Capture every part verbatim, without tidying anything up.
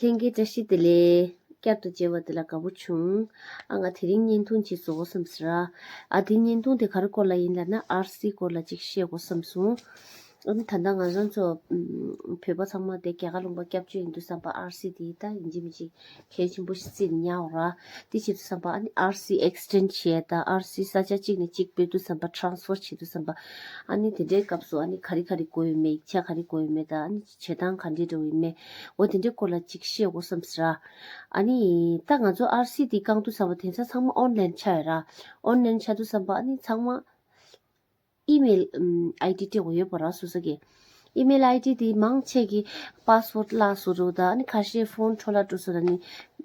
ལྷན་རྒྱས་བཀྲ་ཤིས་བདེ་ལེགས། བསྐྱར་དུ་མཇལ་བ་དེ་ལ་དགའ་པོ་བྱུང་། ཨ་ང་དེ་རིང་བརྙན་ཐུང་ཅིག་བཟོ་དགོས་བསམ་སོང་ར། ཨ་དེ་བརྙན་ཐུང་དེ་ག་རེ་སྐོར་ལ་ཡིན་ལབ་ན་ཨར་སི་སྐོར་ལ་ཅིག་བཤད་དགོས་བསམ་སོང་། ཨ་ནི་ད་ལྟ་ང་རང་ཚོ་ཨམ་བོད་པ་ཚང་མ་དེ་རྒྱ་གར་ལུང་པ་སྐྱབས་བཅོལ་ཡིན་དུས་ཙམ་པ་ཨར་སི་དེ་ད་ཡིན་གཅིག་མིན་གཅིག་གལ་ཆེན་པོ་ཞིག་བརྩིས་ནས་ཉར་འོ་ར། དེ་བྱེད་དུས་ཙམ་པ་ཨ་ནི་ཨར་སི་ཨེག་སི་ཅེན་ཇི་བྱས་དང་ཨར་སི་ས་ཆ་གཅིག་ནས་གཅིག་སྤོས་དུས་ཙམ་པ་ཊ་རན་སི་ཕར་བྱེད་དུས་ཙམ་པ་ཨ་ནི་དེ་འདྲའི་སྐབས་སུ་ཨ་ནི་ག་རེ་ག་རེ་དགོས་ཡོད་མེད་ཡིག་ཆ་ག་རེ་དགོས་ཡོད་མེད་དང་ཨ་ནི་བྱེད་སྟངས་ག་འདྲས་འགྲོ་ཡོད་མེད། འོ་དེ་འདྲའི་སྐོར་ལ་ཅིག་བཤད་དགོས་བསམ་སོང་ར། ཨ་ནི་ད་ང་ཚོ་ཨར་སི་དེ་བསྐང་དུས་ཙམ་པ་དེང་སང་ཚང་མ་ཨོན་ལན་ཆགས་ཡོད་ར། ཨོན་ལན་ཆགས་དུས་ཙམ་པ་ཨ་ནི་ཚང་མ་ཨི་མེལ་ཨམ་ཨའི་ཌི་སྤྲད་དགོས་ཡོད་པ་ར་སོ་སོ་གི། ཨི་མེལ་ཨའི་ཌི་དེ་མང་ཆེ་གི་པ་སི་ཝར་ཌི་བརླག་སོང་འགྲོ་ད་ཨ་ནི་ཁ་ཤས་ཕོན་འཕྲོ་བརླག་འགྲོ་སོང་ད་ནི་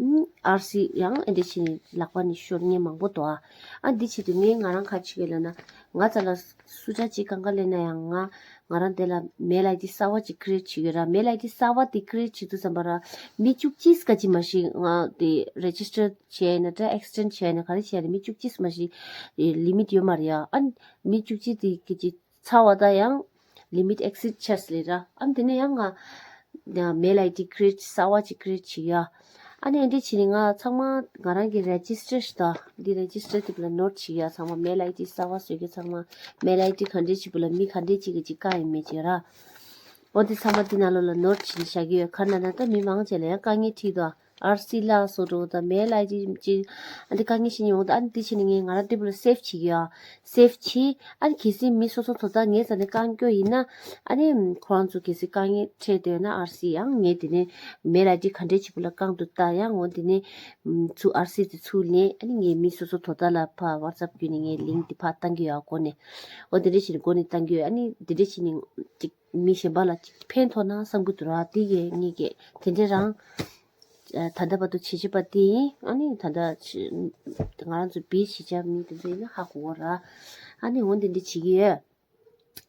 ཨམ་ཨར་སི་ཡང་ཨེ་འདྲ་བྱས་ནས་ལག་པ་ནས་ཤོར་མཁན་མང་པོ་འདུག་ཨ། ཨ་འདི་བྱེད་དུས་ངས་ང་རང་ག་རེ་བྱེད་ཀྱི་ལབ་ན་ང་རྩ་ལ་སུ་འདྲ་ཅིག་གང་ག་སླེབས་ན་ཡང་ང་ང་རང་དེ་ལ་མེལ་ཨའི་ཌི་གསར་པ་ཅིག་ཀི་རི་ཨེ་ཊི་བྱེད་ཀྱི་ཡོད་ར། མེལ་ཨའི་ཌི་གསར་པ་དེ་ཀི་རི་ཨེ་ཊི་བྱེད་དུས་ཙམ་པ་ར་མི་བཅུ་གཅིག་ག་ཅི་མ་ཤེས་ང་དེ་རེ་ཇི་སི་ཊར་བྱས་ན་ད་ཨེག་སི་ཊེན་ཌི་བྱས་ན་ག་རེ་བྱས་ན་མི་བཅུ་གཅིག་མ་ཤེས་ལི་མིཊ་ཡོད་མ་རེད་ཡ། ཨ་མི་བཅུ་གཅིག་དེ་གི་ཅིག་ཚར་བ་ད་ཡང་ལི་མིཊ་ཨེག་སི་ཌི་ཆགས་སོང་ལབ་ར། ཨ་དེ་ནས་ཡང་ང་མེལ་ཨའི་ཌི་ཀི་རི་ཨེ་ཊི་གསར་པ་ཅིག་ཀི་རི་ཨེ་ཊི་བྱེད་ཀྱི་ཡ། ཨ་ནི་ཨེ་འདྲ་བྱས་ནས་ང་ཚང་མ་ང་རང་གི་རེ་ཇི་སི་ཊར་ཞིག་དང་འདི་རེ་ཇི་སི་ཊར་དེ་བུ་ལ་ནོར་བྱེད་ཀྱི་ཡ། ཚང་མ་མེལ་ཨའི་ཌི་གསར་པ་བཟོ་གི་ཚང་མ་མེལ་ཨའི་ཌི་ག་འདྲས་ཅིག་བུ་ལ་མི་ག་འདྲས་ཅིག་གི་ཅིག་བཀག་ཡིན་མེད་ཅེས་ར། འོ་དེ་ཚང་མ་འདི་ནང་ལོགས་ལ་ནོར་བྱེད་བཞག་གི་ཡོད། ག་ན་ན་ད་མི་མང་ཆེ་ལ་ཡང་དཀའ་ངལ་འཕྲད་འདུག་ཨར་སི་བརླག་སོང་འགྲོ་དང་མེལ་ཨའི་ཌི་ཅིག་ཨ་འདི་དཀའ་ངལ་ཞིག་ཡོང་དང་ཨ་འདི་བྱས་ནས་ངས་ང་རང་དེ་བུ་ལ་སེབ་བྱེད་ཀྱི་ཡོད། སེབ་བྱེད་ཨ་ནི་གལ་སྲིད་མི་སོ་སོ་དོ་བདག་ངའི་རྩ་ནས་བཀང་སྐྱོ་ཡིན་ན་ཨ་ནི་ཁོ་རང་ཚོ་གལ་སྲིད་དཀའ་ངལ་འཕྲད་འདོད་ན་ཨར་སི་ཡང་ངས་དེ་ནས་མེལ་ཨའི་ཌི་ག་འདྲས་ཅིག་བུ་ལ་བཀང་འདུག་ད་ཡང་འོ་དེ་ནས་ཚུར་ཨར་སི་དེ་ཚུར་ལེན་ཨ་ནི་ངས་མི་སོ་སོ་དོ་བདག་ལ་ཕར་ཝ་ཊི་སེབ་བརྒྱུད་ནས་ངས་ལིང་ཀི་དེ་ཕར་བཏང་གི་ཡོད། ཨ་གོ་ནས་འོ་དེ་འདྲས་བྱས་ནས་སྒོ་ནས་བཏང་གི་ཡོད། ཨ་ནི་དེ་འདྲས་བྱས་ནས་ཅིག་མི་གཞན་པ་ལ་ཅིག་ཕན་ཐོགས་ན་བསམ་གྱི་འདུག་ར། དེ་གས་ངེད་ཀྱིས་དེ་འདྲས་རང་ད་ལྟ་བར་དུ་བྱེད་བྱེད་པ་དེ་ཡིན། ཨ་ནི་ད་ལྟ་ང་རང་ཚོ་བིས་བྱེད་བྱ་མི་དེ་ཚོ་ཡིན་ན་ཧ་གོ་གོ་ར། ཨ་ནི་འོ་འདི་འདྲས་བྱེད་ཀྱི་ཡོད།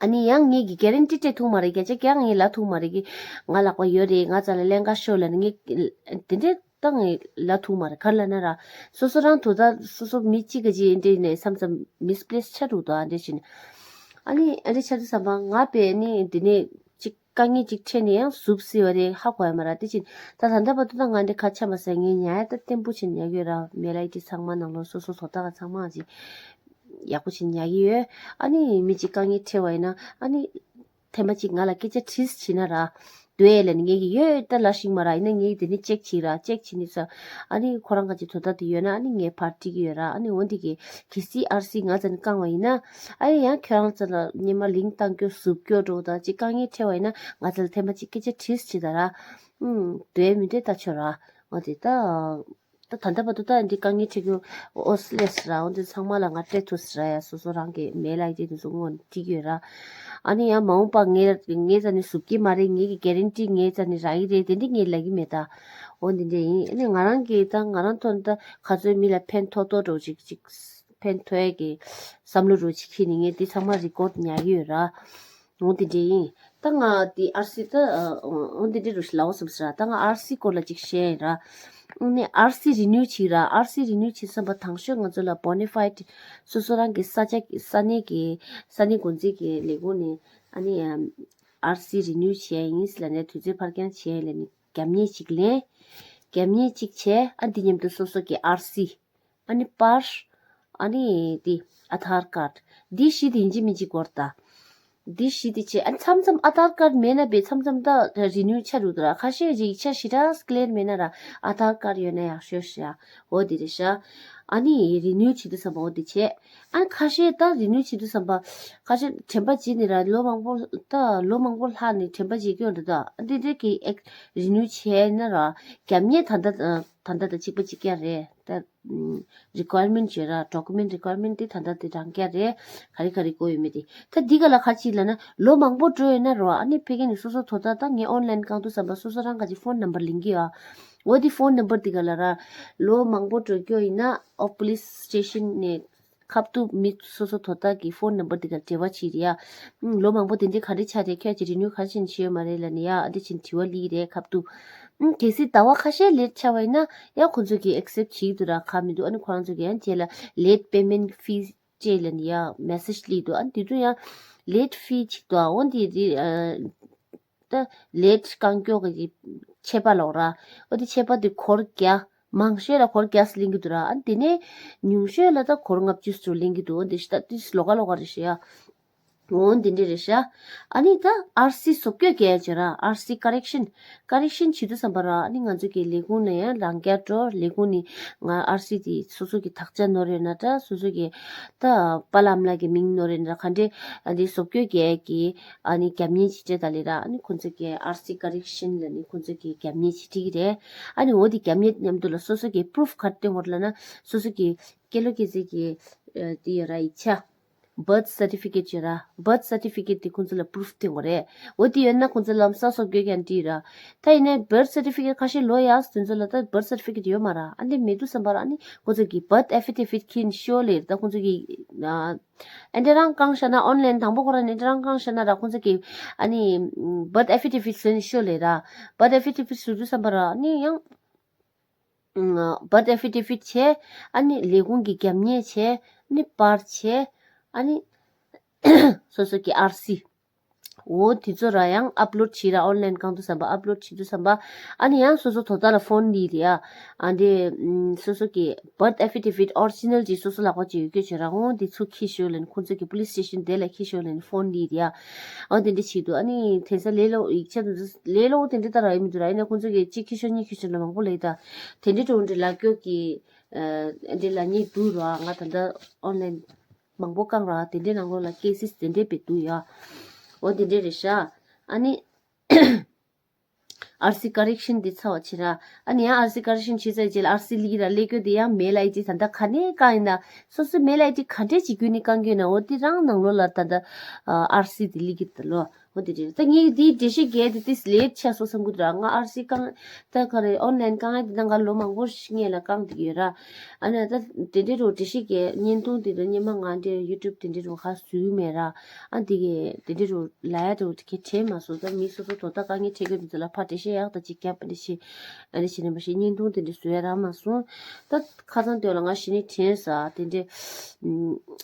ཨ་ནི་ཡང་ངེད་ཀྱིས་གེ་རན་ཊི་སྤྲད་ཐུབ་མ་རེད། བརྒྱ་ཆ་བརྒྱ་ངས་ལབ་ཐུབ་མ་རེད་གི། ང་ལག་པ་ཡོད་རེད། ང་རྩ་ལ་ལེན་ག་ཤོག་ལབ་ནས་ངས་དེ་འདྲས་ད་ངས་ལབ་ཐུབ་མ་རེད། ག་རེ་ལབ་ན་ར་སོ་སོ་རང་དོ་བདག་སོ་སོ་མི་གཅིག་གི་རྗེས་འདྲེས་ནས་མཚམས་མཚམས་མིས་པི་ལེ་སི་ཆགས་འགྲོ་འདུག་ཨ་འདྲས་བྱས་ནས། ཨ་ནི་ཨ་འདྲས་ཆགས་དུས་ཙམ་པ་ང་དཔེ་ནི་འདི་ནས་ཅིག་དཀའ་ངལ་ཅིག་འཕྲད་ནས་ཡང་ཟུབ་སྲིད་པ་རེད། ཧ་གོ་ཡ་མ་ར། དེ་བཞིན་ད་ད་ལྟ་བར་དུ་ད་ང་འདི་ཁ་ཆ་མ་ཟ་ངས་ཉར་ཡ་ད་བརྟན་པོ་བྱས་ཉར་གི་ཡོད་ར། མེལ་ཨའི་ཌི་ཚང་མ་ནང་ལོགས་སོ་སོ་དོ་བདག་ག་ཚང་མ་ཅིག་ཡག་པོ་བྱས་ཉར་གི་ཡོད། ཨ་ནི་མི་ཅིག་དཀའ་ངལ་འཕྲད་པ་ཡིན་ན་ཨ་ནི་ཐེངས་མ་གཅིག་ང་ལ་སྐད་ཆ་དྲིས་བྱས་ན་ར་འདོད་ཡ་ལ་ནི་ངས་ཀྱི་ཡོད་ད་ལབ་ཤིག་མ་ར། ཡིན་ན་ངས་དེ་ནི་ཅེག་བྱེད་ར། ཅེག་བྱེད་ནི་ས་ཨ་ནི་ཁོ་རང་ག་ཅིག་དོ་བདག་དེ་ཡོད་ན་ཨ་ནི་ངས་ཕར་དྲིས་ཀྱི་ཡོད་ར། ཨ་ནི་འོ་འདི་གི་གལ་སྲིད་ཨར་སི་ང་རྩ་ནས་བཀང་བ་ཡིན་ན་ཨ་ནི་ཡང་ཁྱོད་རང་རྩ་ལ་སྙེ་མ་ལིང་བཏང་སྐྱོ་ཟུབ་སྐྱོ་འགྲོ་ད་ཅིག་དཀའ་ངལ་འཕྲད་པ་ཡིན་ན་ང་རྩ་ལ་ཐེངས་མ་གཅིག་སྐད་ཆ་དྲིས་བྱེད་ད་ར། ཨུམ་འདོད་མི་འདོད་ད་ཆོག་ར། འོ་དེ་ད། ད་ད་ལྟ་བར་དུ་ད་འདི་དཀའ་ངལ་འཕྲད་རྒྱུ་ཨོ་སི་ལེ་སི་ར། འོ་འདི་ཚང་མ་ལ་ང་སྤྲད་ཐུབ་སི་ར་ཡ། སོ་སོ་རང་གི་མེལ་ཨའི་ཌི་དེ་ཚོ་སྔོན་བྲིས་ཡོད་ར། ཨ་ནི་ཡང་མ་འོངས་པ་ངས་ངའི་རྩ་ནས་ཟུབ་ཀྱི་མ་རེད། ངེད་ཀྱི་གེ་རན་ཊི་ངའི་རྩ་ནས་རག་གི་རེད། དེ་འདྲ་ངས་ལབ་ཀྱི་མེད་ད། འོ་འདི་འདྲ་ཡིན། ཨ་ནི་ང་རང་གི་ད་ང་རང་ཐོག་ནས་ད་ག་ཚོད་མི་ལ་ཕན་ཐོགས་ཐོགས་འགྲོ་ཅིག་ཅིག་ཕན་ཐོགས་ཡ་གི་བསམ་བློ་འགྲོ་ཅིག་ཁྱེར་ནས་ངས་འདི་ཚང་མ་རི་ཀོཌ་ཉར་གི་ཡོད་ར། འོ་དེ་འདྲ་ཡིན། ད་ང་དེ་ཨར་སི་ད་འོ་དེ་འདྲ་རུ་ཞིག་ལབ་བསམ་ཟེར། ད་ང་ཨར་སི་སྐོར་ལ་ཅིག་བཤད་ཡིན་ར། ཨ་ནི་ཨར་སི་རི་ནིའུ་བྱེད་ར། ཨར་སི་རི་ནིའུ་བྱེད་བསམ་པ་དང་ཤོས་ང་ཚོ་ལ་བོ་ནེ་ཕའིཌ་སོ་སོ་རང་གི་ས་ཆ་ས་གནས་ཀྱི་ས་གནས་འགོ་འཛིན་གྱི་ལས་ཁུངས་ནས་ཨ་ནི་ཨར་སི་རི་ནིའུ་བྱེད་ཡ་ཡིན་ཟེར་ལབ་ནས་དུས་ཚོད་ཕར་འགྱངས་བྱེད་ཡ་ལབ་ནས་རྒྱབ་གཉེར་ཅིག་ལེན། རྒྱབ་གཉེར་ཅིག་བྱས། ཨ་འདི་མཉམ་དུ་སོ་སོ་གི་ཨར་སི། ཨ་ནི་པར། ཨ་ནི་འདི་ཨ་དྷར་ཀར་ཌ། འདི་བཞི་དེ་ཡིན་གཅིག་མིན་གཅིག་དགོས་རེད་ད། འདི་བཞི་དེ་བྱས། ཨ་མཚམས་མཚམས་ཨ་དྷར་ཀར་ཌ་མེད་ན་བས་མཚམས་མཚམས་ད་རི་ནིའུ་ཆགས་འགྲོ་འདུག་ར། ཁ་ཤས་ཡིག་ཆ་ཞེ་དྲག་ཀི་ལིར་མེད་ན་ར་ཨ་དྷར་ཀར་ཌ་ཡོད་ན་ཡག་ཤོས་ཤག་འོ་དེ་རེད་ཤག་ཨ་ནི་རི་ནིའུ་བྱེད་དུས་ཙམ་པ་འོ་དེ་བྱས། ཨ་ཁ་ཤས་ད་རི་ནིའུ་བྱེད་དུས་ཙམ་པ་ཁ་ཤས་དྲན་པ་བརྗེད་ནས་ར་ལོ་མང་པོ་ད་ལོ་མང་པོ་ལྷག་ནས་དྲན་པ་བརྗེད་ཀྱི་ཡོད་འདུག་ད་ཨ་འདི་འདྲ་གི་ཨེག་རི་ནིའུ་བྱས་ན་ར་རྒྱབ་གཉེར་ད་ལྟ་ད་ལྟ་དང་གཅིག་པ་གཅིག་རྐྱང་རེད་ད། རི་ཀོ་ཡར་མེན་ཊ་བྱས་ར། ཌོ་ཀུ་མེན་ཊ་རི་ཀོ་ཡར་མེན་ཊ་དེ་ད་ལྟ་དེ་རང་རྐྱ་རེད། ག་རེ་ག་རེ་དགོས་ཡོད་མེད་དེ། ད་འདི་ག་ལ་ག་ཅིག་ལབ་ན་ལོ་མང་པོ་འགྲོ་ཡོད་ན་རོ། ཨ་ནི་ཕ་གི་ནས་སོ་སོ་དོ་བདག་ད་ངས་ཨོན་ལན་བཀང་དུས་ཙམ་པ་སོ་སོ་རང་ག་ཅིག་ཕོན་ནམ་བར་ལེན་གྱི་ཡོད། འོ་དེ་ཕོན་ནམ་བར་དེ་ག་ལ་ར་ལོ་མང་པོ་འགྲོ་རྒྱུ་ཡིན་ན་ཨོ་པོ་ལི་སི་སི་ཊེ་ཤན་ནས་ཁ་ཐུག་མི་སོ་སོ་དོ་བདག་གི་ཕོན་ནམ་བར་དེ་ག་འབྲེལ་བ་བྱེད་རེད་ཡ། ཨུམ་ལོ་མང་པོ་དེ་འདྲའི་ག་འདྲ་ཆགས་རེད། ཁྱོད་ཀྱིས་རི་ནིའུ་ག་རེ་བྱས་ནས་བྱས་ཡོད་མ་རེད་ལབ་ནས་ཡ། ཨ་འདྲ་བྱས་ནས་དྲི་བ་སླེབས་རེད་ཁ་ཐུག་ཨུམ་གལ་སྲིད་ཟླ་བ་ཁ་ཤས་ལེཊ་ཆགས་པ་ཡིན་ན་ཡང་ཁོང་ཚོ་གིས་ཨེག་སེབ་བྱེད་ཀྱི་འདུག་ར། ཁག་མི་འདུག་ཨ་ནི་ཁོ་རང་ཚོ་གིས་ཡང་རྗེས་ལ་ལེཊ་པེ་མེན་ཊི་ཕི་སྤྲད་ལབ་ནས་ཡ་མེ་སེ་ཇི་སླེབས་འདུག་ཨ་ནི་དེ་དུས་ཡང་ལེཊ་ཕི་ཅིག་འདུག་ཨ་འོ་འདི་རི་ཨ་ད་ལེཊ་བཀང་སྐྱོ་གི་ ཆད་པ་ལོག་ར། འོ་དེ་ཆད་པ་དེ་སྒོར་བརྒྱ། མང་ཤོས་ལ་སྒོར་བརྒྱ་ཙམ་ལེན་གྱི་འདུག་ར། ཨ་དེ་ནས་ཉུང་ཤོས་ལ་ད་སྒོར་ལྔ་བཅུ་ཙམ་ལེན་གྱི་འདུག་འོ་དེ་ཤི་ད་ཏིས་ལོག་ག་ལོག་ག་རེད་ཤི་ཡ། འོ་འདི་འདྲ་རེད་ཤག་ཨ་ནི་ད་ཨར་སི་བཟོ་བཀོད་རྒྱག་ཡ་བྱེད་ར། ཨར་སི་ཀ་རེག་ཤན། ཀ་རེག་ཤན་བྱེད་དུས་ཙམ་པ་ར། ཨ་ནི་ང་ཚོ་གི་ལས་ཁུངས་ནས་ཡང་རང་རྐྱ་འགྲོ། ལས་ཁུངས་ནས་ང་ཨར་སི་དེ་སོ་སོ་གི་དག་ཆ་ནོར་ཡོད་ན་འདྲ། སོ་སོ་གི་ད་པཱ་ལགས་ཨ་མ་ལགས་ཀྱི་མིང་ནོར་ཡོད་ན་འདྲ། ག་འདྲ་ཨ་ནི་བཟོ་བཀོད་རྒྱག་ཡ་གི་ཨ་ནི་རྒྱབ་གཉེར་བྱེད་འདྲ་ད་ལས་ར། ཨ་ནི་ཁོང་ཚོ་གི་ཨར་སི་ཀ་རེག་ཤན་ལ་ནི་ཁོང་ཚོ་གི་རྒྱབ་གཉེར་བྱེད་འགྲིག་གི་རེད། ཨ་ནི་འོ་དེ་རྒྱབ་གཉེར་མཉམ་དུ་ལ་སོ་སོ་གི་པུ་རུཕ་ག་རེ་སྟོན་དགོས་རེད་ལབ་ན། སོ་སོ་གི་སྐྱེས་ལོ་སྐྱེས་ཚེས་ཀྱི་ཨ་དེ་ཡོད་ར། ཡིག་ཆ། Birth certificate ཡོད་ར། Birth certificate དེ་ཁོང་ཚོ་ལ་པུ་རུཕ་སྟོན་དགོས་རེད། འོ་དེ་ཡོད་ན་ཁོང་ཚོ་ལམ་སང་བཟོ་བཀོད་རྒྱག་འགྲིག་ར། ད་ཡིན་ནའི་Birth certificate ཁ་ཤས་ལོ་ཡག་དེ་ཚོ་ལ་ད་Birth certificate ཡོད་མ་ར། ཨ་འདི་མེད་དུས་ཙམ་པ་ར། ཨ་ནི་ཁོང་ཚོ་གི་Birth affidavit ཁྱེར་ནས་ཤོག་ལབ་ར། ད་ཁོང་ཚོ་གི་ཨ་ཨ་འདྲ་རང་བཀང་བཞག་ན། ཨོན་ལན་དང་པོ་ཁོ་རང་ནས་འདྲ་རང་བཀང་བཞག་ན་ར། ཁོང་ཚོ་གི་ཨ་ནི་Birth affidavit བཟོས་ནས་ཤོག་ལབ་ར། Birth affidavit བཟོ་དུས་ཙམ་པ་ར། ཨ་ནི་ཡང་Birth affidavit བྱས། ཨ་ནི་ལས་ཁུངས་ཀྱི་རྒྱབ་གཉེར་བྱས། ཨ་ནི་པར་བྱས། ཨ་ནི་སོ་སོ་གི་ཨར་སི། འོ་དེ་ཚོ་ར་ཡང་ཨབ་ལོཌ་བྱེད་ར། ཨོན་ལན་བཀང་དུས་ཙམ་པ། ཨབ་ལོཌ་བྱེད་དུས་ཙམ་པ། ཨ་ནི་ཡང་སོ་སོ་དོ་བདག་ལ་ཕོན་སླེབས་རེད་ཡ། ཨ་འདི་སོ་སོ་གི་Birth affidavit original ཅིག་སོ་སོ་ལག་པ་ཅིག་ཡོད་རྒྱུ་བྱེད་ར། འོ་འདི་ཚུར་འཁྱེར་ཤོག་ལབ་ནས་ཁོང་ཚོ་གི་པུ་ལིས་སི་ཊེ་ཤན་དེ་ལ་འཁྱེར་ཤོག་ལབ་ནས་ཕོན་སླེབས་རེད་ཡ། འོ་དེ་འདྲ་བྱེད་དུས་ཨ་ནི་དེང་སང་ལས་སླ་པོ། ཡིག་ཆ་དེ་ཚོ་ལས་སླ་པོ་དེ་འདྲ་ལྟ་ར་ཡོད་མི་འདུག་ར། ཡིན་ན་ཁོང་ཚོ་གི་གཅིག་འཁྱེར་ཤོག་གཉིས་འཁྱེར་ཤོག་ལ་མང་པོ་ལབ་ད། དེ་འདྲ་འགྲོ་འདྲ་ལབ་རྒྱུ་གི་ཨ་འདྲ་ལབ་མཁན་འདུག་ར། ང་ད་ལྟ་ཨོན་ལན་མང་པོ་བཀང་ར། དེ་འདྲའི་ནང་ལོགས་ལ་ཀེ་སི་དེ་འདྲའི་དཔེ་འདུག་ཡ། འོ་དེ་འདྲ་རེད་ཤག་ཨ་ནི་ཨར་སི་ཀ་རེག་ཤན་དེ་ཚར་བ་བྱེད་ར། ཨ་ནི་ཡང་ཨར་སི་ཀ་རེག་ཤན་བྱས་ཚར་རྗེས་ལ་ཨར་སི་སླེབས་ཀྱི་ར། སླེབས་རྒྱུ་དེ་ཡང་མེལ་ཨའི་ཌི་ད་ལྟ་ག་ནས་བཀང་ཡིན་ན། སོ་སོའི་མེལ་ཨའི་ཌི་ག་འདྲས་ཅིག་བརྒྱུད་ནས་བཀང་གི་ཡོད་ན། འོ་དེ་རང་ནང་ལོགས་ལ་ད་ལྟ་ཨར་སི་དེ་སླེབས་ཀྱི་ད་ལོ། འོ་དེ་རེད། ད་ངས་དེའི་འགྲེལ་བཤད་རྒྱག་དེ་ཏིས་ལེ་ཊི་ཆགས་སོང་བསམ་གྱི་འདུག་ར། ང་ཨར་སི་བཀང་། ད་ག་རེ། ཨོན་ལན་བཀང་ཡ་དེ་ད་ང་ལོ་མང་པོ་ཞིག་སྔོན་ལ་བཀང་བསྡད་ཀྱི་ཡོད་ར། ཨ་ནི་ད་དེ་འདྲའི་རུ་འགྲེལ་བཤད་རྒྱག་བརྙན་ཐུང་དེ་ཚོ་སྔོན་མ་ང་འདྲའི་ཡུ་ཊུབ་དེ་འདྲའི་རུ་ཁ་བཟོས་མེད་ར། ཨ་འདི་གི་དེ་འདྲའི་རུ་ལབ་ཡ་དེ་རུ་དེ་གས་དྲན་མ་སོང་། ད་མི་སོ་སོ་དོ་བདག་དཀའ་ངལ་འཕྲད་མཁན་དེ་ཚོ་ལ་ཕར་འགྲེལ་བཤད་ཡག་ད་ཅིག་རྒྱབ། ཨ་འདི་བྱེད། ཨ་འདི་བྱེད་ནས་མ་གཞི་བརྙན་ཐུང་དེ་འདྲ་བཟོ་ཡ་རག་མ་སོང་། ད་ཁ་སང་དེ་ལ་ང་གཞི་ནས་དྲན་ས་དེ་འདྲའི།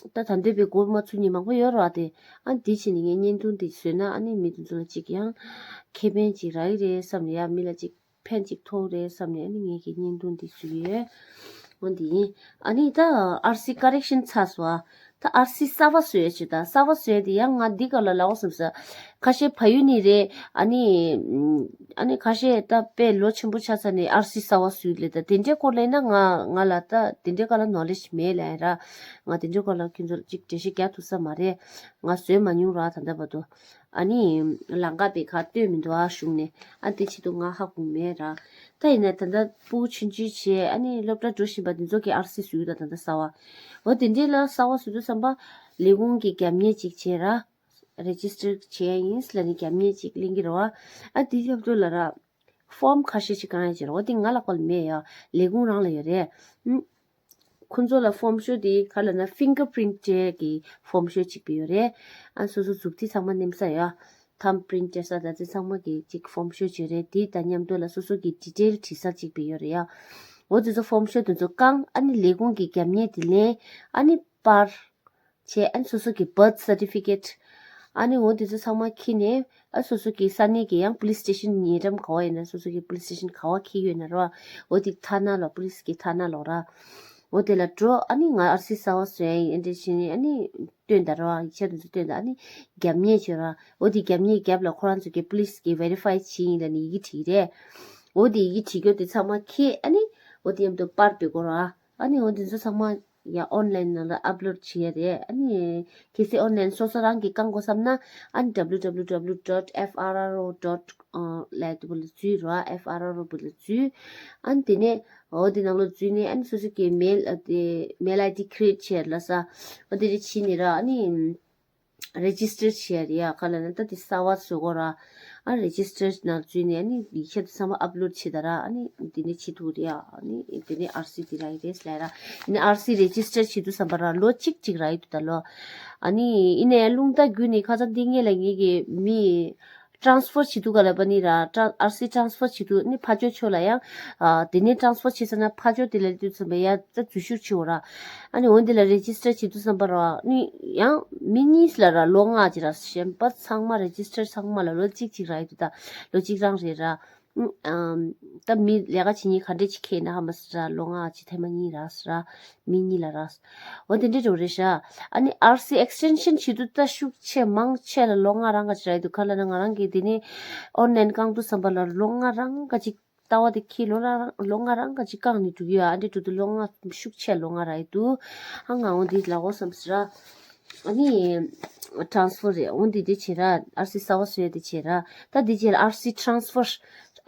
ད་ད་འདོད་པའི་སྒོ་མ་ཚུགས་མཁན་མང་པོ་ཡོད་ར་དེ། ཨ་འདི་བྱས་ནས་ངས་བརྙན་ཐུང་འདི་བཟོས་ན་ཨ་ནི་མི་དེ་ཚོ་ལ་ཅིག་ཡང་ཁེ་ཕན་ཅིག་རག་གི་རེད་བསམ་ནས་ཡ། མི་ལ་ཅིག་ཕན་ཅིག་ཐོགས་རེད་བསམ་ནས་ཨ་ནི་ངས་ཀྱི་བརྙན་ཐུང་འདི་བཟོས་ཡོད། འོ་འདི་ཡིན། ཨ་ནི་ད་ཨར་སི་ཀ་རེག་ཤན་ཚར་སོང་ཨ། ད་ཨར་སི་གསར་པ་བཟོས་ཡོད་ཅིག་ད་གསར་པ་བཟོས་དེ་ཡང་ང་འདི་ག་ལ་ལའོ་བསམ་ས། ཁ་ཤས་ཕ་ཡུལ་ནས་རེད། ཨ་ནི་ཨ་ནི་ཁ་ཤས་ད་དཔེ་ལོ་ཆེན་པོ་ཆགས་ཚར་ནས་ཨར་སི་གསར་པ་བཟོས་ལེ། ད་དེ་འདྲའི་སྐོར་ལ་ཡིན་ན་ང་ང་ལ་ད་དེ་འདྲའི་སྐོར་ལ་ནོ་ལེ་ཇི་མེད་ལ་ཡིན་ར། ང་དེ་འདྲའི་སྐོར་ལ་ཁྱོད་ཚོར་ཅིག་འགྲེལ་བཤད་རྒྱག་ཐུབ་ས་མ་རེད། ང་བཟོས་མ་མྱོང་ར་ད་ལྟ་བར་དུ། ཨ་ནི་ལམ་ཁ་དཔེ་ག་སྟོན་མི་འདུག་ཨ་གཞུང་ནས། ཨ་དེ་ཆེད་དུ་ང་ཧ་གོ་མེད་ར། ད་ཡིན་ན་ད་ལྟ་ཕྲུ་གུ་ཆུང་ཆུང་བྱས་ཨ་ནི་སློབ་གྲྭ་འགྲོ་བཞིན་པ་དེ་ཚོ་གི་ཨར་སི་བཟོས་ད་ད་ལྟ་གསར་པ། འོ་དེ་འདྲའི་ལ་གསར་པ་བཟོ་དུས་ཙམ་པ་ལས་ཁུངས་ཀྱི་རྒྱབ་གཉེར་ཅིག་བྱས་ར། རེ་ཇི་སི་ཊར་བྱས་ཡིན་ལབ་ནས་རྒྱབ་གཉེར་ཅིག་ལེན་གྱི་རེད་བ། ཨ་དེ་སྐབས་དུས་ལ་ར། ཕོམ་ཁ་ཤས་ཤིག་བཀང་ཡ་ཅིག་རེད། འོ་དེ་ང་ལ་ཁོ་ལ་མེད་ཡ། ལས་ཁུངས་རང་ལ་ཡོད་རེད། ཨུམ། ཁོ་ཚོ་ལ་ཕོམ་ཤོ་དེ་ག་ལ་ན་ཕིང་གར་པི་རིན་ཊི་གི་ཕོམ་ཤོ་ཅིག་པའི་ཡོད་རེད། ཨ་སོ་སོ་མཛུབ་ཐིག་ཚང་མ་ནེམ་ས་ཡ། ཐམ་པི་རིན་ཊི་ས་ད་ཚེ་ཚང་མ་གི་ཅིག་ཕོམ་ཤོ་ཅིག་རེད། དེ་དང་མཉམ་དུ་ལ་སོ་སོ་གི་ཌི་ཊེལ་བྲིས་ས་ཅིག་པའི་ཡོད་རེད་ཡ། འོ་དེ་ཚོ་ཕོམ་ཤོ་དེ་ཚོ་བཀང་། ཨ་ནི་ལས་ཁུངས་ཀྱི་རྒྱབ་གཉེར་དེ་ལེན། ཨ་ནི་པར། བྱས། ཨ་ནི་སོ་སོ་གི་བྷར་ཐི་སར་ཊི་ཕི་ཀེཊ། ཨ་ནི་འོ་དེ་ཚོ་ཚང་མ་ཁྱེར་ནས། ཨ་སོ་སོ་གི་ས་གནས་ཀྱི་ཡང་པུ་ལིས་སི་ཊེ་ཤན་ཉེ་འགྲམ་ག་བ་ཡིན་ན། སོ་སོ་གི་པུ་ལིས་སི་ཊེ་ཤན་ག་བ་ཁྱེར་ཡོད་ན་ར། འོ་དེ་ཐ་ན་ལོ། པུ་ལིས་ཀྱི་ཐ་ན་ལོ་ར། འོ་དེ་ལ་འགྲོ། ཨ་ནི་ང་ཨར་སི་གསར་པ་བཟོས་ཡིན་ཨེ་འདྲ་བྱས་ནས་ཨ་ནི་སྟོན་ད་ར། ཡིག་ཆ་དེ་ཚོ་སྟོན་ད། ཨ་ནི་རྒྱབ་གཉེར་བྱོས་ར། འོ་དེ་རྒྱབ་གཉེར་རྒྱབ་ལ་ཁོ་རང་ཚོ་གི་པུ་ལིས་ཀྱི་ཝེ་རི་ཕའི་བྱས་ཡིན་ལབ་ནས་ཡི་གེ་བྲིས་རེད། འོ་དེ་ཡི་གེ་བྲིས་རྒྱུ་དེ་ཚང་མ་ཁྱེར། ཨ་ནི་འོ་དེ་མཉམ་དུ་པར་བེ་གོ་ར། ཨ་ནི་འོ་དེ་ཚོ་ཚང་མ་ཡང་ཨོན་ལན་ནང་ལ་ཨབ་ལོཌ་བྱེད་ཡ་རེད། ཨ་ནི་གལ་སྲིད་ཨོན་ལན་སོ་སོ་རང་གིས་བཀང་དགོས་བསམ་ན། ཨ་ནི་W W W dot F R R O dot ལབ་དེ་བུ་ལ་འཛུལ་རོགས། F R R O བུ་ལ་འཛུལ། ཨ་ནི་དེ་ནས་འོ་དེ་ནང་ལོགས་འཛུལ་ནས། ཨ་ནི་སོ་སོ་གི་མེལ་ཨ་དེ་མེལ་ཨའི་ཌི་ཁི་རི་ཨེཊ་བྱེད་ལ་ས། འོ་དེ་རེ་བྱས་ནས་ར། ཨ་ནི་རེ་ཇི་སི་ཊར་བྱེད་ཡ་རེད་ཡ། ག་ལ་ན་ད་དེ་གསར་པ་བཟོ་དགོས་ར། ཨ་རེ་ཇི་སི་ཊར་ནང་འཛུལ་ནས་ཨ་ནི་ཡིག་ཆ་དེ་ཚང་མ་ཨབ་ལོཌ་བྱེད་ད་ར། ཨ་ནི་དེ་ནས་བྱེད་ཐུབ་རེད་ཡ། ཨ་ནི་དེ་ནས་ཨར་སི་དེ་རག་གི་རེད་ལབ་ར། ཨ་ནི་ཨར་སི་རེ་ཇི་སི་ཊར་བྱེད་དུས་ཙམ་པ་ར་ལོ་གཅིག་ཅིག་རག་གི་འདུག་ད་ལོ། ཨ་ནི་ཡིན་ནའི་རླུང་རྟ་བརྒྱུད་ནས་ཁ་སང་འདི་སྔོན་ལ་ངེད་ཀྱི་མི་ཊ་རན་སི་ཕར་བྱེད་དུས་ག་ལ་པ་ནི་ར། ཊ་ཨར་སི་ཊ་རན་སི་ཕར་བྱེད་དུས་ནི་ཕར་ཕྱོགས་ཕྱོགས་ལ་ཡང་། ཨ་དེ་ནས་ཊ་རན་སི་ཕར་བྱེད་ཚར་ན་ཕར་ཕྱོགས་དེ་ལ་དུས་ཙམ་པ་ཡ་ད་འཛུལ་ཞུགས་བྱེད་འོ་ར། ཨ་ནི་འོ་འདི་ལ་རེ་ཇི་སི་ཊར་བྱེད་དུས་ཙམ་པ་ར་ནི་ཡང་མི་གཉིས་ལ་ར་ལོ་ལྔ་ཅིག་ར། གཞན་པ་ཚང་མ་རེ་ཇི་སི་ཊར་ཚང་མ་ལ་ལོ་གཅིག་ཅིག་རག་གི་འདུག་ད་ལོ་གཅིག་རང་རེད་ར། ཨམ། ད་མི་ལས་ཀ་བྱེད་མཁན་ག་འདྲས་ཅིག་ཁེལ་ན་ཧ་མ་སི་ར་ལོ་ལྔ་ཅིག་ཐེངས་མ་གཉིས་རག་སི་ར། མི་གཉིས་ལ་རག་སི། འོ་དེ་འདྲས་འགྲོ་རེད་ཤག་ཨ་ནི་ཨར་སི་ཨེག་སི་ཊེན་ཤན་བྱེད་དུས་ད་ཤུགས་ཆེ་མང་ཆེ་ལ་ལོ་ལྔ་རང་ག་ཅིག་རག་གི་འདུག་ག་ལབ་ན་ང་རང་གིས་དེ་ནས་ཨོན་ལན་བཀང་དུས་ཙམ་པ་ལ་ལོ་ལྔ་རང་ག་ཅིག་ལྟ་བ་དེ་ཁྱི་ལོ་ལ་རང་ལོ་ལྔ་རང་ག་ཅིག་བཀང་ནས་འགྲོ་གི་ཡོད། ཨ་འདྲས་འགྲོ་དུས་ལོ་ལྔ་ཤུགས་ཆེ་ལོ་ལྔ་རག་གི་འདུག་ཨ་ང་འོ་འདི་ལ་འོ་བསམ་སི་ར། ཨ་ནི་ཊ་རན་སི་ཕར་རེད། འོ་འདི་འདི་བྱེད་ར། ཨར་སི་གསར་པ་བཟོ་ཡ་འདི་བྱེད་ར། ད་འདི་བྱེད་ལ་ཨར་སི་ཊ་རན་སི་ཕར།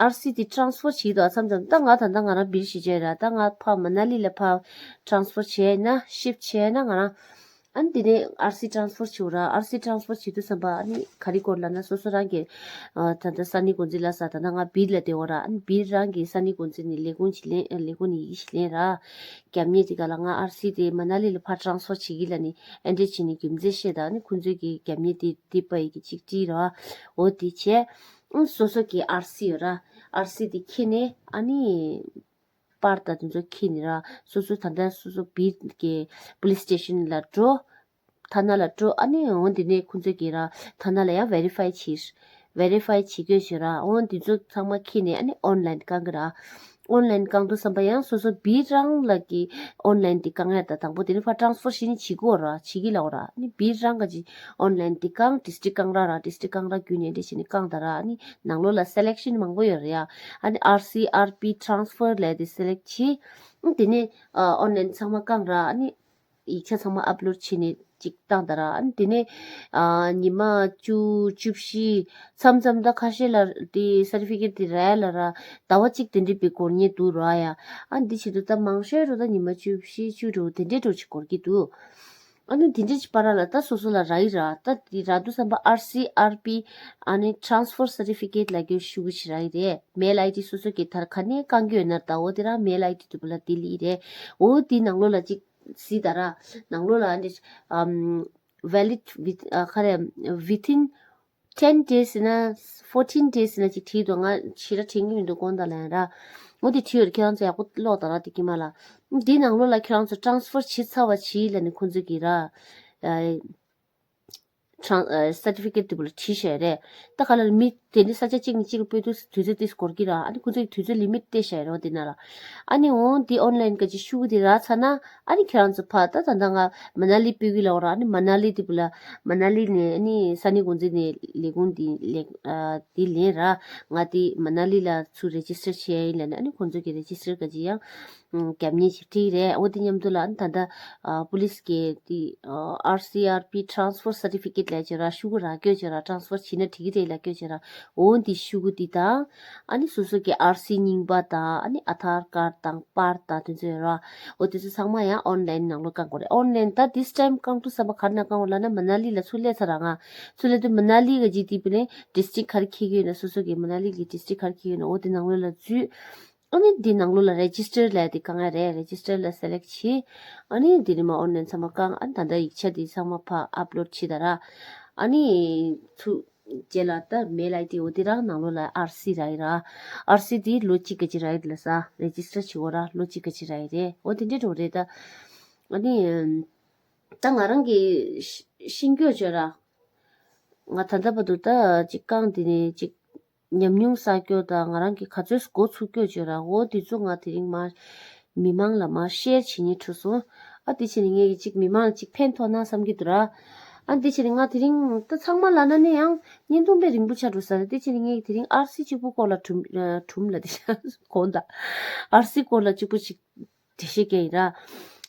ཨར་སི་འདི་ཊ་རན་སི་ཕར་བྱེད་དོ་མཚམས་མཚམས། ད་ང་ད་ལྟ་ང་རང་བིལ་ཞིག་བྱས་ར། ད་ང་ཕར་མ་ན་ལི་ལ་ཕར་ཊ་རན་སི་ཕར་བྱས་ན་ཤིབ་བྱས་ན་ང་རང་། ཨ་ནི་འདི་ནས་ཨར་སི་ཊ་རན་སི་ཕར་བྱེད་ར། ཨར་སི་ཊ་རན་སི་ཕར་བྱེད་དུས་ཙམ་པ་ཨ་ནི་ག་རེ་དགོས་ལབ་ན་སོ་སོ་རང་གི་ཨ་ད་ལྟ་ས་གནས་འགོ་འཛིན་ལ་ས་ད་ལྟ་ང་བིལ་ལ་བསྡད་ཡོད་ར། ཨ་ནི་བིལ་རང་གི་ས་གནས་འགོ་འཛིན་ནས་ལས་ཁུངས་ཅིག་ལེན། ལས་ཁུངས་ནས་ཡི་གེ་ཞིག་ལེན་ར། རྒྱབ་གཉེར་དེ་ག་ལ་ང་ཨར་སི་དེ་མ་ན་ལི་ལ་ཕར་ཊ་རན་སི་ཕར་བྱེད་ཀྱི་ལབ་ནས་ཨེ་འདྲས་བྱས་ནས་རྒྱུ་མཚན་བཤད། ད་ནི་ཁོང་ཚོས་ཀྱི་རྒྱབ་གཉེར་དེ་དེ་པ་ཡི་གེ་གཅིག་བྲིས་ར། འོ་དེ་བྱས། ཨང་སོ་སོ་གི་ཨར་སི་ཡོད་ར། ཨར་སི་དེ་ཁྱེར་ནས་ཨ་ནི་པར་དང་དེ་ཚོ་ཁྱེར་ནས་ར། སོ་སོ་ད་ལྟ་སོ་སོ་བིལ་གི་པུ་ལིས་སི་ཊེ་ཤན་ལ་འགྲོ། ཐ་ན་ལ་འགྲོ། ཨ་ནི་འོ་འདི་ནས་ཁོང་ཚོས་ཀྱི་ར་ཐ་ན་ལ་ཡང་ཝེ་རི་ཕའི་བྱེད། ཝེ་རི་ཕའི་བྱེད་དགོས་ཞེས་ར། འོ་འདི་ཚོ་ཚང་མ་ཁྱེར་ནས་ཨ་ནི་ཨོན་ལན་བཀང་གི་ར། ཨོན་ལན་བཀང་དུས་ཙམ་པ་ཡང་སོ་སོ་བིལ་རང་ལ་གི་ཨོན་ལན་དེ་བཀང་ཡ་ད་དང་པོ་དེ་ནི་ཕར་ཊ་རན་སི་ཕར་ཞིག་ནི་བྱེད་དགོས་ར། བྱེད་ཀྱི་ལ་འོ་ར། ཨ་ནི་བིལ་རང་ག་ཅིག་ཨོན་ལན་དེ་བཀང་ཌིས་ཊིག་བཀང་ར་ར། ཌིས་ཊིག་བཀང་ར་བརྒྱུད་ནས་འདི་བྱས་ནས་བཀང་ད་ར། ཨ་ནི་ནང་ལོགས་ལ་སེ་ལེག་ཤན་མང་པོ་ཡོད་རེད་ཡ། ཨ་ནི་ཨར་སི་ཨར་པི་ཊ་རན་སི་ཕར་ལབ་དེ་སེ་ལེག་བྱེད། ཨ་དེ་ནས་ཨོན་ལན་ཚང་མ་བཀང་ར། ཨ་ནི་ཡིག་ཆ་ཚང་མ་ཨབ་ལོཌ་བྱས་ནས་ཅིག་བཏང་ད་ར། ཨ་ནི་དེ་ནས་ཨ་ཉི་མ་བཅུ་བཅུ་བཞི་མཚམས་མཚམས་ད་ཁ་ཤས་ལ་དེ་སར་ཊི་ཕི་ཀེཊ་དེ་རག་ལ་ར་ཟླ་བ་གཅིག་དེ་འདྲས་པའི་འགོར་ཉེན་འདུག་ར་ཡ། ཨ་འདི་བྱེད་དུས་ད་མང་ཤོས་རུ་ད་ཉི་མ་བཅུ་བཞི་བཅུ་དྲུག་དེ་འདྲས་འགྲོ་ཅིག་འགོར་གྱི་འདུག་ཨ་ནི་དེ་འདྲས་ཅིག་བར་ལ་ད་སོ་སོ་ལ་རག་གི་ར། ད་དེ་རག་དུས་ཙམ་པ་ཨར་སི་ཨར་པི་ཨ་ནི་ཊ་རན་སི་ཕར་སར་ཊི་ཕི་ཀེཊ་ལབ་ཀྱི་ཤུ་གུ་ཅིག་རག་གི་རེད། མེལ་ཨའི་ཌི་སོ་སོ་གི་ད་ག་ནས་བཀང་གི་ཡོད་ན་ད་འོ་དེ་རང་མེལ་ཨའི་ཌི་དུ་བ་ལ་དེ་ལི་རེད། འོ་དེ་ནང་ལོགས་ལ་ཅིག་གཟིགས་ད་ར། ནང་ལོགས་ལ་འདི་ཨམ་valid with ཨ་ག་རེ་within ten days ན་fourteen days ན་ཅིག་བྲིས་འདུག་ང་ཞེ་དྲག་དྲན་གྱི་མི་འདུག་དགོངས་དག་ལན་ར། འོ་དེ་བྲིས་ཡོད། ཁྱེད་རང་ཚོ་ཡག་པོ་ཀློག་དང་ར། དེ་ཀྱི་མ་ལ་འདི་ནང་ལོགས་ལ་ཁྱེད་རང་ཚོ་ཊ་རན་སི་ཕར་བྱེད་ཚར་བ་བྱེད་ལབ་ནས་ཁོང་ཚོས་ཀྱི་ར། ཨ་ཊ་རན་སི་ཕར་སར་ཊི་ཕི་ཀེཊ་དེ་བུ་ལ་བྲིས་བཞག་རེད། ད་ག་ལ་མི་དེ་འདྲ་ས་ཆ་གཅིག་ནས་གཅིག་ལ་སྤོས་དུས་དུས་ཚོད་དེ་འགོར་གྱི་ར། ཨ་ནི་ཁོང་ཚོས་དུས་ཚོད་ལི་མིཊ་སྤྲད་བཞག་རེད་བ་དེ་ན་ལ། ཨ་ནི་འོང་དེ་ཨོན་ལན་ག་ཅིག་ཤུ་གུ་དེ་རག་ཚར་ན་ཨ་ནི་ཁྱེད་རང་ཚོ་ཕར་ད་ད་ལྟ་ང་མ་ན་ལི་སྤོས་གི་ལ་འོ་ར། ཨ་ནི་མ་ན་ལི་དེ་བུ་ལ་མ་ན་ལི་ནས་ཨ་ནི་ས་གནས་འགོ་འཛིན་ནས་ལས་ཁུངས་དེ་ལས་ཨ་དེ་ལེན་ར། ང་དེ་མ་ན་ལི་ལ་ཚུར་རེ་ཇི་སི་ཊར་བྱས་ཡིན་ལབ་ནས། ཨ་ནི་ཁོང་ཚོས་ཀྱི་རེ་ཇི་སི་ཊར་ག་ཅིག་ཡང་རྒྱབ་གཉེར་ཞིག་བྲིས་རེད། འོ་དེ་མཉམ་དུ་ལ་ཨ་ནི་ད་ལྟ་ཨ་པུ་ལིས་ཀྱི་དེ་ཨ་ཨར་སི་ཨར་པི་ཊ་རན་སི་ཕར་སར་ཊི་ཕི་ཀེཊ་ལབ་བྱས་ར། ཤུ་གུ་རག་སྐྱོ་བྱས་ར། ཊ་རན་སི་ཕར་བྱས་ན་འགྲིག་གི་རེད་ལབ་སྐྱོ་བྱས་ར། འོ་འདི་ཤུ་གུ་འདི་དང་ཨ་ནི་སོ་སོ་གི་ཨར་སི་རྙིང་པ་དང་ཨ་ནི་ཨ་དྷར་ཀར་དང་པར་དང་དེ་ཚོ་ཡོད་ར། འོ་དེ་ཚོ་ཚང་མ་ཡང་ཨོན་ལན་ནང་ལོགས་བཀང་དགོས་རེད། ཨོན་ལན་ད་this time བཀང་དུས་ཙམ་པ་ག་རེ་ནང་བཀང་དགོས་ལབ་ན་མ་ན་ལི་ལ་ཚུར་སླེབས་ཚར་ར། ང་ཚུར་སླེབས་དུས་མ་ན་ལི་ག་ཅིག་དེ་བུ་ནས་ཌིས་ཊིག་ག་རེ་འཁེལ་གྱི་ཡོད་ན། སོ་སོ་གི་མ་ན་ལི་གི་ཌིས་ཊིག་ག་རེ་འཁེལ་གྱི་ཡོད་ན་འོ་དེ་ནང་ལོགས་ལ་འཛུལ། ཨ་ནི་འདི་ནང་ལོགས་ལ་རེ་ཇི་སི་ཊར་ལབ་དེ་བཀང་ཡ་རེད། རེ་ཇི་སི་ཊར་ལ་སེ་ལེག་བྱེད། ཨ་ནི་འདི་ནས་མར་ཨོན་ལན་ཚང་མ་བཀང་། ཨ་ནི་ད་ལྟ་ཡིག་ཆ་འདི་ཚང་མ་ཕར་ཨབ་ལོཌ་བྱེད་ད་ར། ཨ་ནི་ཚུར་རྗེས་ལ་ད་མེལ་ཨའི་ཌི་འོ་དེ་རང་ནང་ལོགས་ལ་ཨར་སི་རག་གི་ར། ཨར་སི་འདི་ལོ་གཅིག་ག་ཅིག་རག་གི་ལ་ས། རེ་ཇི་སི་ཊར་བྱེད་དགོས་ར། ལོ་གཅིག་ག་ཅིག་རག་གི་རེད། འོ་དེ་འདྲས་འགྲོ་རེད་ད། ཨ་ནི་ད་ང་རང་གི་ཤི་ཤི་འགྱོད་བྱོས་ར། ང་ད་ལྟ་བར་དུ་ད་ཅིག་རྐང་འདི་ནས་ཅིག་ཉམས་མྱོང་བསགས་རྒྱུ་དང་ང་རང་གིས་ག་ཚོད་འགོ་ཚུགས་རྒྱུ་བྱོས་ར། འོ་འདི་ཚོ་ང་དེ་རིང་མར་མི་མང་ལ་མར་ཤེར་བྱེད་སྙིང་བྲོ་སོང་། ཨ་དེ་བྱས་ནས་ངས་ཀྱི་ཅིག་མི་མང་ལ་ཅིག་ཕན་ཐོགས་ན་བསམ་གྱི་འདུག་ར། ཨ་དེ་བྱས་ནས་ང་དེ་རིང་ད་ཚང་མ་ལབ་ན་ནི་ཡང་བརྙན་ཐུང་དཔེ་རིང་པོ་ཆགས་འགྲོ་ས་རེད། དེ་བྱས་ནས་ངས་ཀྱི་དེ་རིང་ཨར་སི་གཅིག་པུ་སྐོར་ལ་གྲུམ་གྲུམ་ལ་དེ་དགོངས་དག་ཨར་སི་སྐོར་ལ་གཅིག་པུ་ཅིག་འགྲེལ་བཤད་རྒྱག་ཡིན་ར།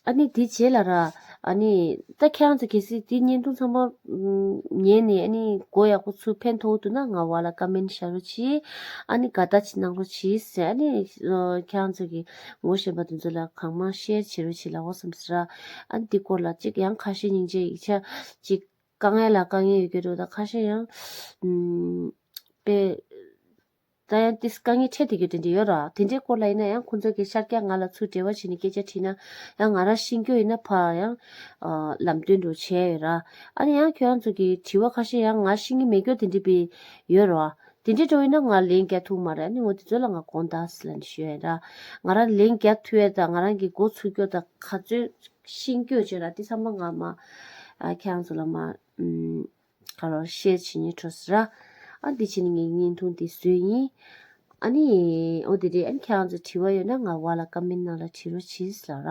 ཨ་ནི་དེ་རྗེས་ལ་ར། ཨ་ནི་ད་ཁྱེད་རང་ཚོ་གལ་སྲིད་དེ་བརྙན་ཐུང་ཚང་མ་ཉན་ནས་ཨ་ནི་མགོ་ཡག་པོ་ཚུགས་ཕན་ཐོགས་འདུག་ན་ང་བ་ལ་ཀ་མེན་ཤ་རོགས་བྱེད། ཨ་ནི་དགའ་རྟགས་ཅིག་གནང་རོགས་བྱེད་ཟེར། ཨ་ནི་ཁྱེད་རང་ཚོ་གི་ངོ་ཤེས་པ་དེ་ཚོ་ལ་གང་མང་ཤེར་བྱེད་རོགས་བྱེད་ལབ་འོ་བསམ་ཟེར་ར། ཨ་ནི་དེ་སྐོར་ལ་ཅིག་ཡང་ཁ་ཤས་སྙིང་རྗེ་ཡིག་ཆ་ཅིག་དཀའ་ངལ་ལ་དཀའ་ངལ་ཡོད་ཀྱི་འདུག་ད་ཁ་ཤས་ཡང་དཔེ། ད་ཡང་ཏིས་དཀའ་ངལ་འཕྲད་བསྡད་རྒྱུ་དེ་འདྲ་ཡོད་ར། དེ་འདྲའི་སྐོར་ལ་ཡིན་ན་ཡང་ཁོང་ཚོ་གི་ཤར་རྒྱག་ང་ལ་ཚུར་འབྲེལ་བ་བྱས་ནས་སྐད་ཆ་དྲིས་ན་ཡང་ང་རང་ཤེས་རྒྱུ་ཡིན་ན་ཕར་ཡང་ཨ་ལམ་སྟོན་འགྲོ་བྱས་ཡོད་ར། ཨ་ནི་ཡང་ཁྱོད་རང་ཚོ་གི་དྲི་བ་ཁ་ཤས་ཡང་ང་ཤེས་ཀྱི་མེད་རྒྱུ་དེ་འདྲ་བས་ཡོད་ར། དེ་འདྲའི་འགྲོ་ཡིན་ན་ང་ལན་རྒྱག་ཐུབ་མ་རེད། ཨ་ནི་འོ་དེ་ཚོ་ལ་ང་དགོངས་དག་ཟེར་ལབ་ནས་ཞུ་ཡ་ཡིན་ར། ང་རང་ལན་རྒྱག་ཐུབ་ཡ་དང་ང་རང་གི་མགོ་ཚུགས་རྒྱུ་དང་ག་ཚོད་ཤེས་རྒྱུ་བྱས་ར་དེ་ཚང་མ་ང་མ་ཨ་ཁྱེད་རང་ཚོ་ལ་མ་ཨུམ། ག་རེ་ཤེར་བྱེད་སྙིང་བྲོ་ཟེར་ར། ཨ་འདི་བྱས་ནས་ངས་བརྙན་ཐུང་འདི་བཟོས་ཡིན། ཨ་ནི་འོ་དེ་རེད། ཨ་ནི་ཁྱེད་རང་ཚོ་དྲི་བ་ཡོད་ན་ང་བ་ལ་ཀ་མེན་ནང་ལ་བྲིས་རོགས་གྱིས་ལབ་ར།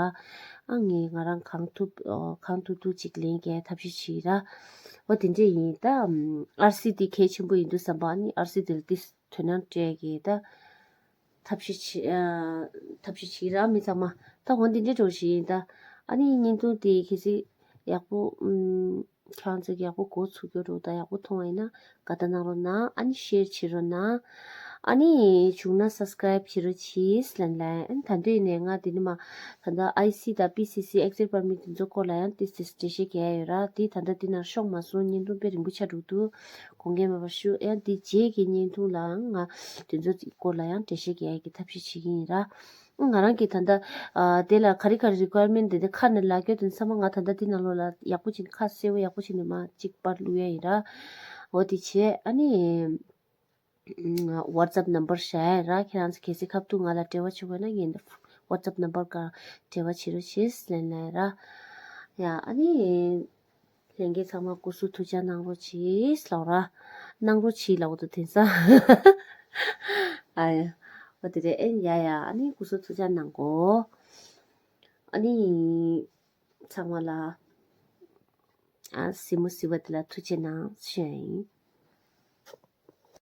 ཨ་ངས་ང་རང་གང་ཐུབ་ཨོ་གང་ཐུབ་ཐུབ་ཅིག་ལན་རྒྱག་ཐབས་ཤེས་བྱེད་ར། འོ་དེ་འདྲས་ཡིན་ད། ཨར་སི་དེ་གལ་ཆེན་པོ་ཡིན་འདུག་བསམ་པ། ཨ་ནི་ཨར་སི་དེ་ལ་ཏིས་དོ་སྣང་སྤྲད་གི་ད། ཐབས་ཤེས་བྱེད་ཨ་ཐབས་ཤེས་བྱེད་ར་མི་ཚང་མ། ད་འོ་འདི་འདྲས་འགྲོ་བཞིན་ཡིན་ད། ཨ་ནི་བརྙན་ཐུང་དེ་གལ་སྲིད་ཡག་པོ་ཨུམ། ཁྱེད་རང་ཚོས་ཡག་པོ་གོ་ཚུགས་ཀྱི་འདུག་ད་ཡག་པོ་མཐོང་བ་ཡིན་ན་དགའ་རྟགས་གནང་རོགས་གནང་། ཨ་ནི་ཤེར་བྱེད་རོགས་གནང་། ཨ་ནི་བྱུང་ན་སབ་སི་ཀ་རའིབ་བྱེད་རོགས་གྱིས་ལན་ལན། ཨ་ནི་ད་འདོད་ནས་ང་འདི་ནི་མ་ད་ལྟ་ཨའི་སི་དང་པི་སི་སི་ཨེག་ཟིཊ་པར་མིཊ་འདི་ཚོ་སྐོར་ལ་ཡང་ཏིས་ཏིས་འགྲེལ་བཤད་རྒྱག་ཡ་ཡོད་ར། དེ་ད་ལྟ་འདི་ནང་ཤོང་མ་སོང་། བརྙན་ཐུང་དཔེ་རིང་པོ་ཆགས་འགྲོ་འདུག་དགོངས་འགལ་མེད་པར་ཞུ། ཡང་འདི་རྗེས་ཀྱི་བརྙན་ཐུང་ལའང་ང་དེ་ཚོ་སྐོར་ལ་ཡང་འགྲེལ་བཤད་རྒྱག་ཡ་གི་ཐབས་ཤེས་བྱེད་ཀྱི་ཡིན་ར། ང་རང་གིས་ད་ལྟ་ཨ་དེ་ལ་ག་རེ་ག་རེ་རི་ཀོ་ཡར་མེན་ཊི་དེ་འདྲ་ཁ་ནས་ལབ་རྒྱུ་དེ་ཚང་མ་ང་ད་ལྟ་འདི་ནང་ལོགས་ལ་ཡག་པོ་བྱས་ནས་ཁ་གསལ་པོ་ཡག་པོ་བྱས་ནས་མར་གཅིག་པར་བླུག་ཡ་ཡིན་ར། འོ་དེ་བྱས། ཨ་ནི་ཝ་ཊི་སེབ་ནམ་བར་བཞག་ཡ་ར། ཁྱེད་རང་ཚོ་གལ་སྲིད་ཁ་ཐུག་ང་ལ་འབྲེལ་བ་བྱེད་དགོས་ན་ངས་ཝ་ཊི་སེབ་ནམ་བར་སྒང་འབྲེལ་བ་བྱེད་རོགས་བྱེད་ལབ་ན་ཡ་ར། ཡ་ཨ་ནི། ལྷན་རྒྱས་ཚང་མ་སྐུ་གཟུགས་ཐུགས་ཅག་གནང་རོགས་གྱིས་ལབ་ར། གནང་རོགས་གྱིས་ལབ་འདུག་དེང་སང་། ཨ་ཡ། འོ་དེ་རེད། ཨེ་ཡ་ཡ། ཨ་ནི་སྐུ་གཟུགས་ཐུགས་ཅག་གནང་གོ། ཨ་ནི་ཚང་མ་ལ་ཨ་གཟིགས་མོ་གཟིགས་པ་དེ་ལ་ཐུགས་རྗེ་གནང་ཞུ་ཡ་ཡིན།